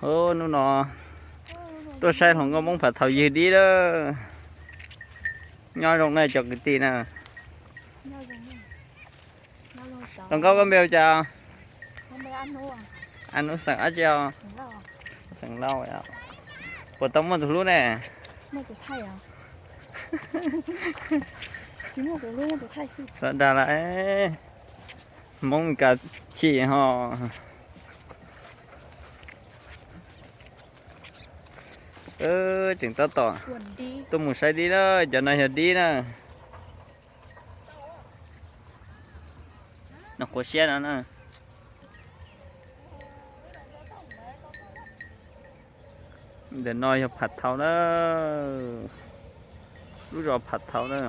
Hnub no tuaj saib hluas nkauj Hmoob phav thaum ywg dib lawm. Nyob zoo na cov kwv tij na. Hluas nkauj koj npe hu cas? Ab Hnub xeem dab tsi os? Xeem Lauj. Puas tau muaj tus hlub ne? Xav dag lawm, Hmoob Meskas chim ho. Tseem tab tom tuaj mus saib dib na, cov no yog dib na. No qhuav siab no na. Ntawm no yog Phav Thau na, lub zos Phav Thau na.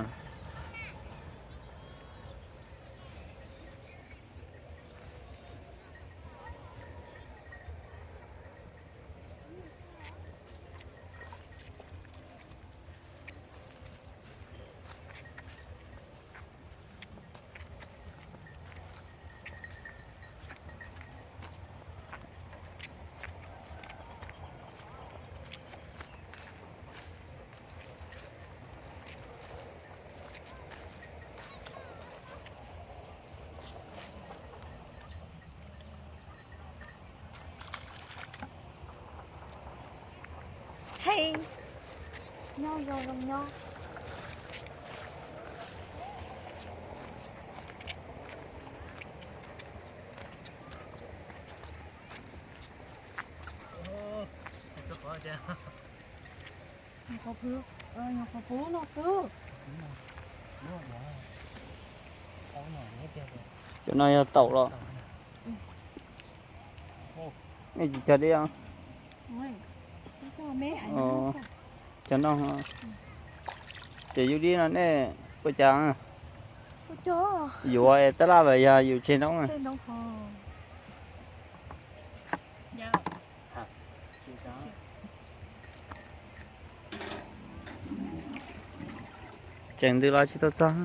Hei, nyob zoo zoo nyob. Nyuam qhuav puv no xwb. Cov no yog taum los? Nej tsis cog dib os? Cov no, ces yub dib no nej ua cas? Yuav tab laj los yog yus tseg noob? Tseem ntws los tsis tau txog.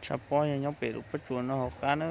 Tshav pob yog nyob pem lub pob tsuas no hauv qab na.